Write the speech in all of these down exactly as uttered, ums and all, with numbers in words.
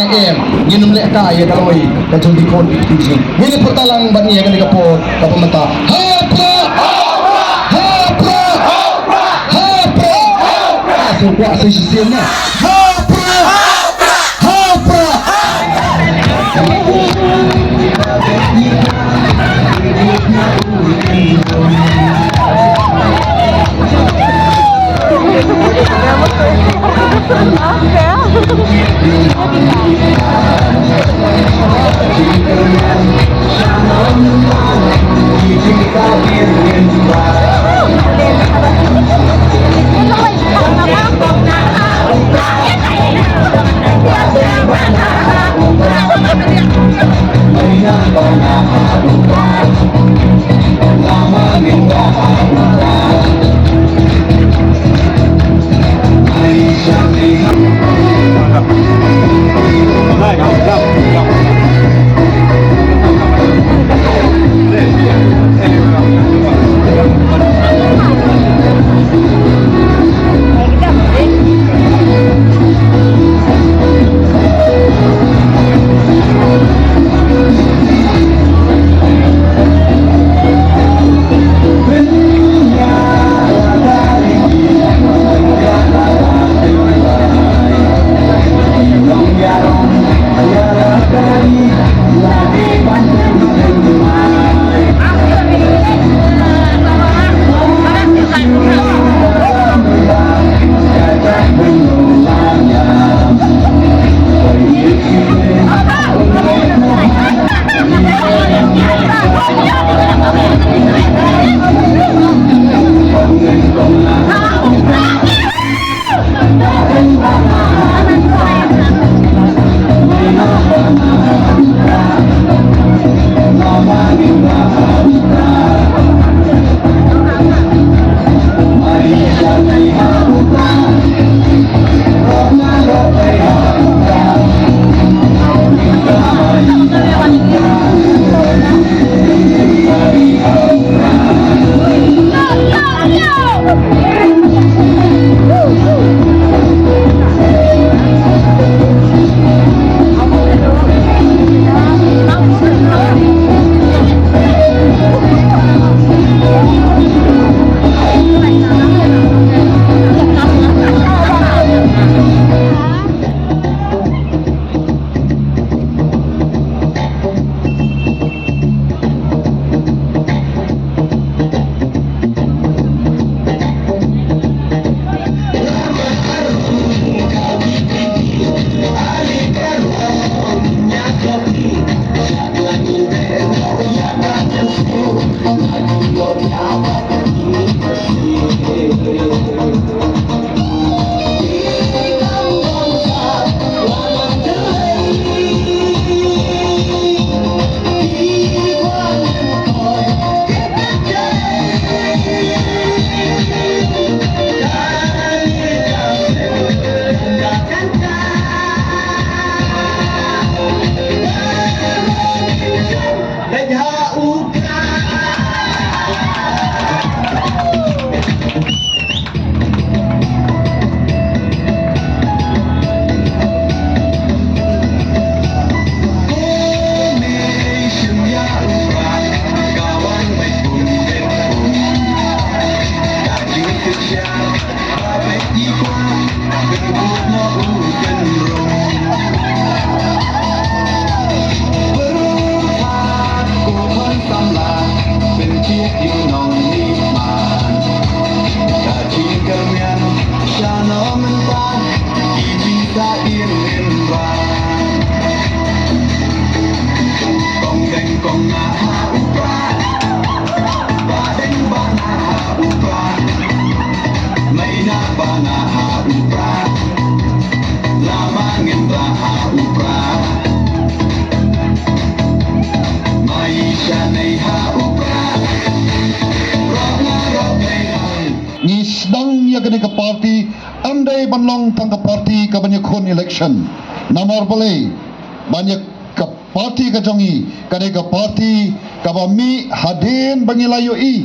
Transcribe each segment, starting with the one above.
Em, ngin ym leh kai ïa ka lawei ka jong ki khun ki kti jong ngi. Ngin ïa pyrta lang bad ngi ïa kane ka por kaba mynta. Ha Prah! Ha Prah! Ha Prah! Sa kwah sa shisien na. Ha Prah! Ha Prah! Ngi sdang ïa kane ka party, ym dei ban long tang ka party kaban ïakhun election. Namar balei? Ban ïa ka party ka jong ngi ka dei ka party kaba mih hadien ba ngi la ïohi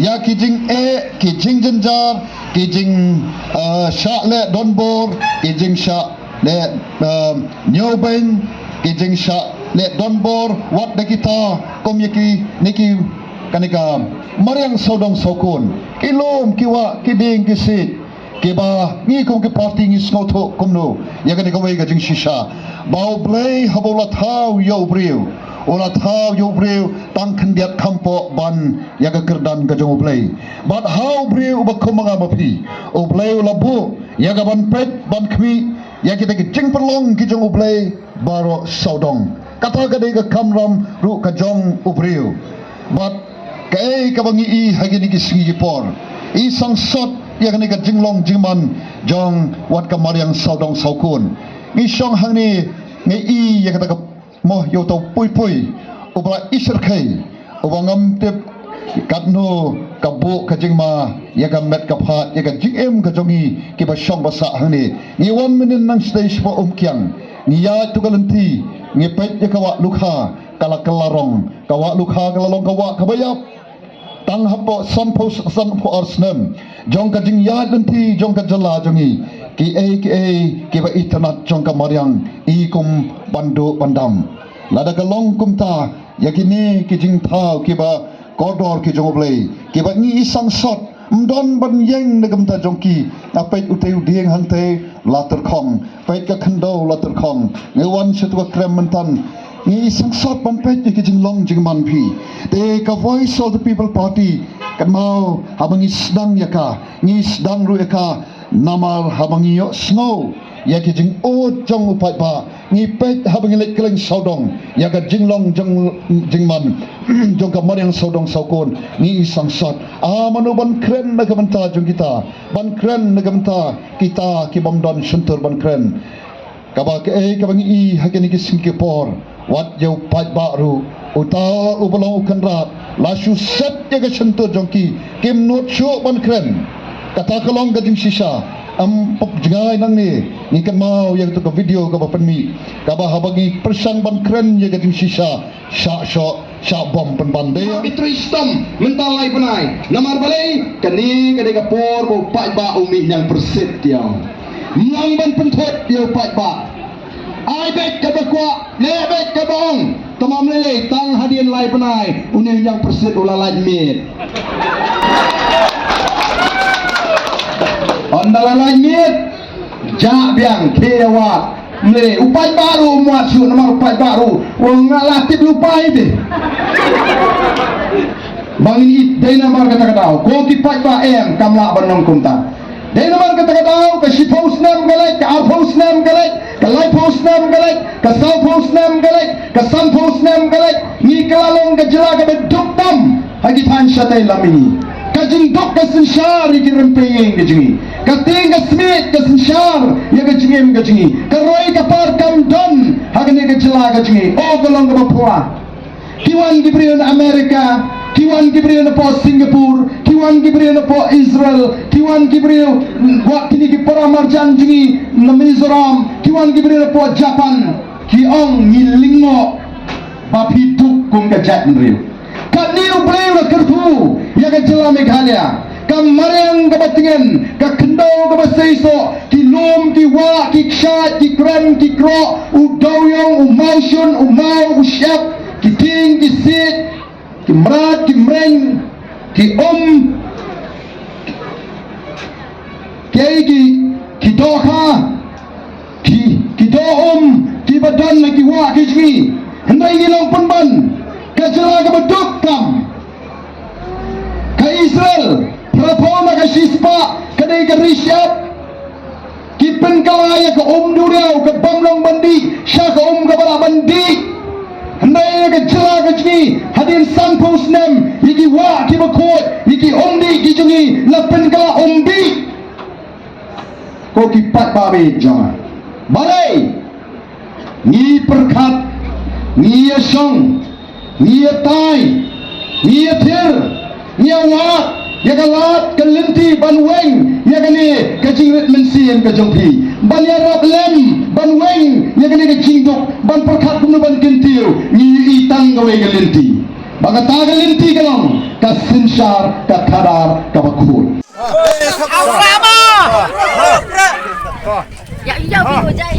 ïa ki jingeh, ki jingjynjar, ki jing, eh, shah leh donbor, ki jingshah Leh, um, ñiewbeiñ ki jingshah leh donbor wat da kita kum ïa kine ki, kane ka mariang sawdong sawkun. Ki lum, ki wah, ki dieng, ki siej. Kiba ngi kum ki party ngi sngewthuh kumno ïa kane kawei ka jingshisha. Ba U Blei haba u la thaw ïa u briew, u la thaw ïa u briew tang khyndiat kham poh ban ïa ka kyrdan ka jong U Blei. Bad ha u briew uba kum ma nga ma phi, U Blei u la buh ïa ka ban peit ban khmih ïa kita ki jingpynlong ki jong U Blei baroh sawdong. Kata ka dei ka kamram ruh ka jong u briew. Bad kaei kaba ngi i ha kine ki sngi ki por, i sangsot ïa kane ka jinglong jingman jong wat ka mariang sawdong sawkun. Ngi shong hangne ngi i ïa kata ka moh ïa uta u pui pui uba la i shyrkhei, uba ngam tip katno ka buh ka jingma ïa ka met ka phad, ïa ka jingim ka jong ngi kiba shong ba sah hangne. Ngi wan mynnin nang sdei shapoh Umkiang, ngi ïaid tu ka lynti, ngi peit ïa ka wah Lukha, ka la kylla rong. Ka wah Lukha ka la long ka wah kaba ïap tang hapoh sanphew, sanphew ar snem jong ka jingïaid lynti jong ka jylla jong ngi. Kiei kiei kiba itynnad jong ka mariang i kum ban duh ban dam. Lada ka long kumta, ïa kine ki jingthaw kiba kordor ki jong U Blei, kiba ngi i sangsot, ym don ban ïeng na ka bynta jong ki. Nga peit utei u dieng hangtei la tyrkhong, peit ka khyndew la tyrkhong. Ngi wan sha tu ka krem mynta, ngi i sangsot ban peit ïa ki jinglong jingman phi. Te ka Voice of the People Party, kynmaw haba ngi sdang ïa ka, ngi sdang ruh ïa ka namar haba ngi ïohsngew ïa ki jingud jong u paidbah, ngi peit haba ngi leit kylleng sawdong ïa ka jinglong jong, jingman jong ka mariang sawdong sawkun, ngi i sangsot. Ah, mano ban kren na ka bynta jong kita, ban kren na ka bynta kita ki bym don shyntur ban kren. Kaba kaei kaba ngi i ha kine ki sngi ki por, wat ïa u paidbah ruh, uta uba long u kynrad, la shu set ïa ka shyntur jong ki, kim nud shuh ban kren. Kata ka long ka jingshisha. Ym pop jngai nangne, ngi kynmaw ïa kata ka video kaba pynmih, kaba haba ngi pyrshang ban kren ïa ka jingshisha, shah shoh, shah bom pynban de. Ki trei shitom mynta lai bnai. Namar balei? Kane ka dei ka por ba u paidbah u mih ñiangpyrsit ïa u. Ym long ban pynthut ïa u paidbah. Ai beit kaba kwah, leh beit kaba ong. Tangba ym lei lei, tang hadien lai bnai une u ñiangpyrsit u la lait miet. Ynda la lait miet, jah biang, khie ïa wad. Ym lei, u paidbah ruh um wad shuh namar u paidbah ruh u ong nga la tip ïa u paidbah. Ba ngin ïeit, dei namar kata ka daw ko ki paidbah em, kam lah ban ong kumta. Dei namar kata ka daw, ka shiphew snem ka leit, ka arphew snem ka leit, ka laiphew snem ka leit, ka sawphew snem ka leit, ka sanphew snem ka leit, ngi ka la long ka jylla kaba duk tam ha ki thaiñ shatei lam mihngi. Ka jingduk ka synshar ïa ki rympei ïing ka jong ngi. Ka tieng ka smiej ka synshar ïa ka jingim ka jong ngi. Ka roi ka par kam don ha kane ka jylla ka jong ngi. Oh, ka long kaba pura. Ki wan ki briew na America, ki wan ki briew na poh Singapore, ki wan ki briew na poh Israel, ki wan ki briew, wat kine ki para marjan jong ngi na Mizoram, ki wan ki briew na poh Japan, ki ong ngi lyngngoh ba phi duk kum ka jaitbynriew. Katne U Blei u la kyrkhu ïa ka jylla Meghalaya. Ka mariang kaba tngen, ka khyndew kaba seisoh, ki lum, ki wah, ki kshaid, ki krem, ki kroh, u dewiong, u mawshun, u maw, u shyiap, ki tieng, ki siej, ki mrad, ki mreng, ki um, ki, ki, ki dohkha, ki, ki doh um kiba don ha ki wah ki jong ngi. Hynrei ngi long pynban ka jylla kaba duk tam. Ka Israel, phraphew na ka shispah, ka dei ka ri shyiap. Ki pynkylla ïa ka um duriaw kaba ym long ban dih sha ka um kaba lah ban dih. Hynrei ïa ka jylla ka jong ngi, hadien sanphew snem, ïa ki wah kiba khuid, ïa ki um dih ki jong ngi la pynkylla um dih. Ko ki paidbah ba ïeit jong nga, balei ngi pyrkhat, ngi ïashong, ngi ïatai, ngi ïathir, ngi ïawad ïa ka lad ka lynti ban weng ïa kane ka jingrit mynsiem ka jong phi, ban ïarap lem ban weng ïa kane ka jingduk, ban pyrkhat kumno ban kyntiew? Ngi ïohi tang kawei ka lynti, ba kata ka lynti ka long ka synshar ka khadar kaba khuid. Ya, ya, ya, ya.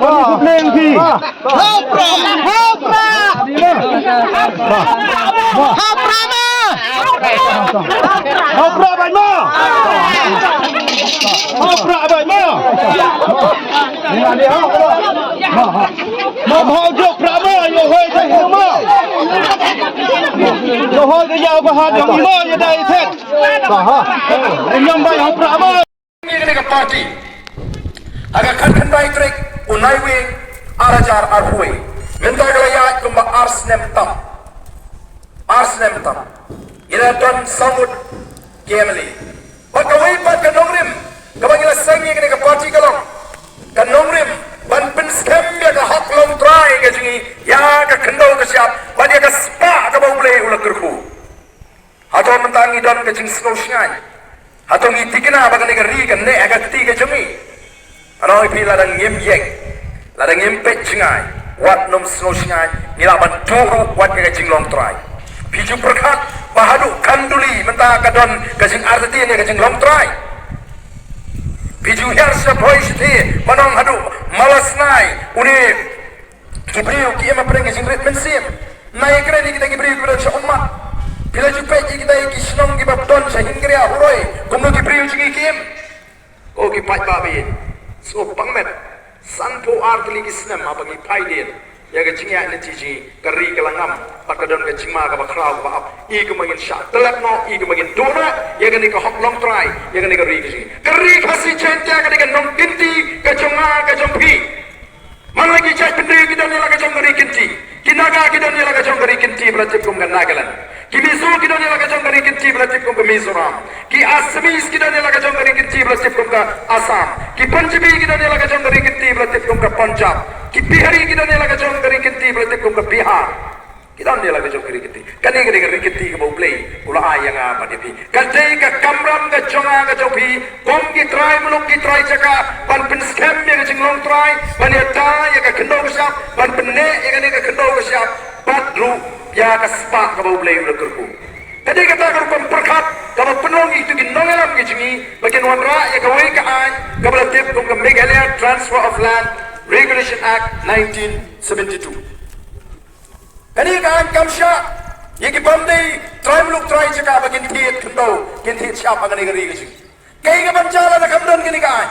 Ba, ba, ba, ba. Hau pra, hau pra. Hau pra ma. Hau pra bai ma. Hau pra bai ma. Ma hau jok pra ma, yo hoi jok ma. Yo hoi ka ya ba ha jok ma ya dai thet. Ba ha. Nyam bai hau pra ma. Ngi kane ka party ha ka khatkhyndai tarik u Naiwieng ar hajar arphew. Mynta ka la ïaid kumba ar snem tam. Ar snem tam. Ngi la don saw ngut ki M L A. Bad kawei pat ka nongrim kaba ngi la seng ïa kane ka party ka long ka nongrim ban pynskhem ïa ka hok longtrai ka jong ngi, ïa ka khyndew ka shyiap bad ïa ka spah kaba U Blei u la kyrkhu. Hato mynta ngi don ka jingsngew shngaiñ? Hato ngi thikna ba kane ka ri kan neh ha ka kti ka jong ngi? Ano ïa phi, lada ngim ïeng, lada ngim peit jngai, wat nym sngew shngaiñ, ngi lah ban duh ruh wat ka jinglong trai. Phi ju pyrkhat ba haduh Khanduli mynta ka don ka jingartatien ïa ka jinglong trai. Phi ju hiar sha Bhoi Shathe, ba nong haduh Malasnai, une ki briew ki im hapdeng ka jingrit mynsiem. Nai kren ïa kita ki briew kiba don sha ummat. Phi la ju peit ïa kita ki shnong kiba don sha Hyngrei Huroi, kumno ki briew jong ngi ki im. Ko ki paidbah ba ïeit, sngewbha pang met. Sanphew ar tylli ki snem haba ngi phai dien ïa ka jingïaid lynti jong ngi, ka ri ka la ngam bad ka don ka jingma kaba khraw kaba ap. I kumba ngin shah tlep noh, i kumba ngin duh noh ïa kane ka hok longtrai ïa kane ka ri ka jong ngi. Ka ri Khasi Jaiñtia ka dei ka nongkynti ka jong nga ka jong phi. Man la ki jaitbynriew ki don ïa la ka jong ka ri kynti. Ki Naga ki don ïa la ka jong ka ri kynti ba la tip kum ka Nagaland. Ki Mizo ki don ïa la ka jong ka ri kynti ba la tip kum ka Mizoram. Ki Assamese ki don ïa la ka jong ka ri kynti ba la tip kum ka Assam. Ki Punjabi ki don ïa la ka jong ka ri kynti ba la tip kum ka Punjab. Ki Bihari ki don ïa la ka jong ka ri kynti ba la tip kum ka Bihar. Ki don ïa la ka jong ka ri kynti. Kane ka dei ka ri kynti kaba U Blei u la ai ïa nga bad ïa phi. Ka dei ka kamram ka jong nga ka jong phi kum ki trai muluk ki trai jaka ban pynskhem ïa ka jinglong trai, ban ïada ïa ka khyndew ka shyiap, ban pynneh ïa kane ka khyndew ka shyiap bad ruh ïa ka spah kaba U Blei u la kyrkhu. Ka dei kata ka rukom pyrkhat kaba pynlong ïa kito ki nongïalam ki jong ngi ba kin wanrah ïa kawei ka aiñ kaba la tip kum ka Meghalaya Transfer of Land Regulation Act nineteen seventy-two. Kane ka aiñ kam shah ïa ki bym dei trai muluk trai jaka ba kin thied khyndew, kin thied shyiap ha kane ka ri ka jong ngi. Kaei kaban jia lada kam don kane ka aiñ?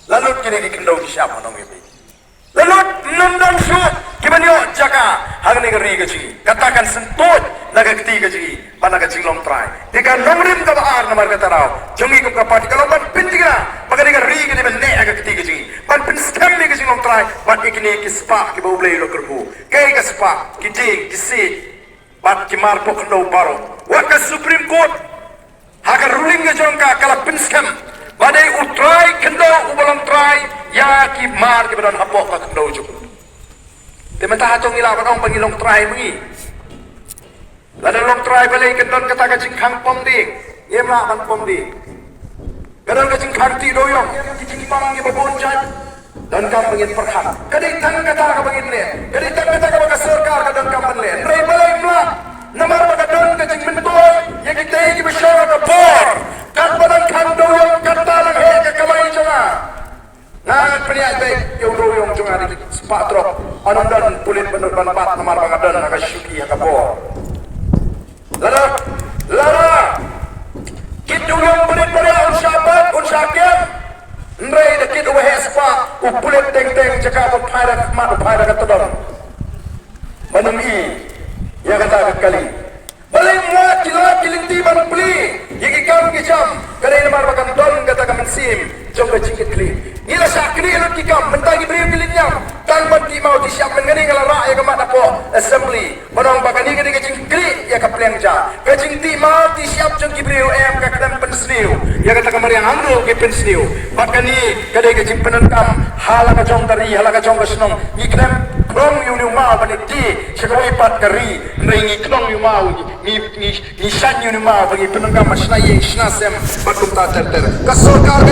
La lut kine ki khyndew ki shyiap, nong ïa phi. La lut, ym don shuh kiban ïoh jaka ha kane ka ri ka jong ngi. Kata kan syntuid na ka kti ka jong ngi bad na ka jinglong trai. Te ka nongrim kaba ar namar kata ruh jong ngi kum ka party ka long ban pynthikna ba kane ka ri ka dei ban neh ha ka kti ka jong ngi, ban pynskhem ïa ka jinglong trai bad ïa kine ki spah kiba U Blei u la kyrkhu. Kaei ka spah? Ki dieng, ki siej bad ki mar pok khyndew baroh. Wat ka Supreme Court ha ka ruling ka jong ka ka la pynskhem ba dei u trai khyndew uba long trai ïa ki mar kiba don hapoh ka khyndew jong u. Te mynta hato ngi lah ban ong ba ngi long trai ma ngi? Lada long trai balei kan don kata ka jingkhang pom dieng? Ngim lah ban pom dieng. Ka don ka jingkhang tih dewïong, ki jingpang kiba bun jait. Donkam ba ngin pyrkhat. Ka dei tang kata kaba ngin leh. Ka dei tang kata kaba ka sorkar ka donkam ban leh. Hynrei balei ym lah? Namar ba ka don ka jingmyntoi ïa kita kiba shong ha ka bor. Katba dang khang dewïong, katta la heh ka kamai jong nga. Nga pynïaid beit ïa u dewïong jong nga da ki spah trok. Ym don pulit ban nud ban bat namar ba nga don ha ka shuki ha ka bor. Lada, lada kit u ïong pulit ba un shah bat, un shah kem. Hynrei da kit uba heh spah, u pulit teng teng jaka ba phai da ka khmat, u phai da ka tdong. Ban ym i ïa kata ka kali. Balei ym wad ki lad ki lynti ban plie ïa ki kam ki jam? Ka dei namar ba kan don kata ka mynsiem jong ka jingkitkhlieh. Ngi la shah knieh lut ki kam, mynta ki briew ki leit ñiam tang ban tih maw tih shyiap. Mynne nga la rah ïa ka mat hapoh Assembly. Ngan ong ba kane ka dei ka jingkrieh ïa ka pliang ja. Ka jingtih mar tih shyiap jong ki briew em, ka khlem pynsniew. Ïa kata ka mariang hangno ki pynsniew. Bad kane ka dei ka jingpyndonkam ha la ka jong ka ri, ha la ka jong ka shnong. Ngi khlem khnong ïa une u maw ban ïa die sha kawei pat ka ri. Hynrei ngi khnong ïa u maw, ngi, ngi, ngi shaiñ ïa une u maw ba ngi pyndonkam ha shna ïing shna sem bad kumta ter ter. Ka sorkar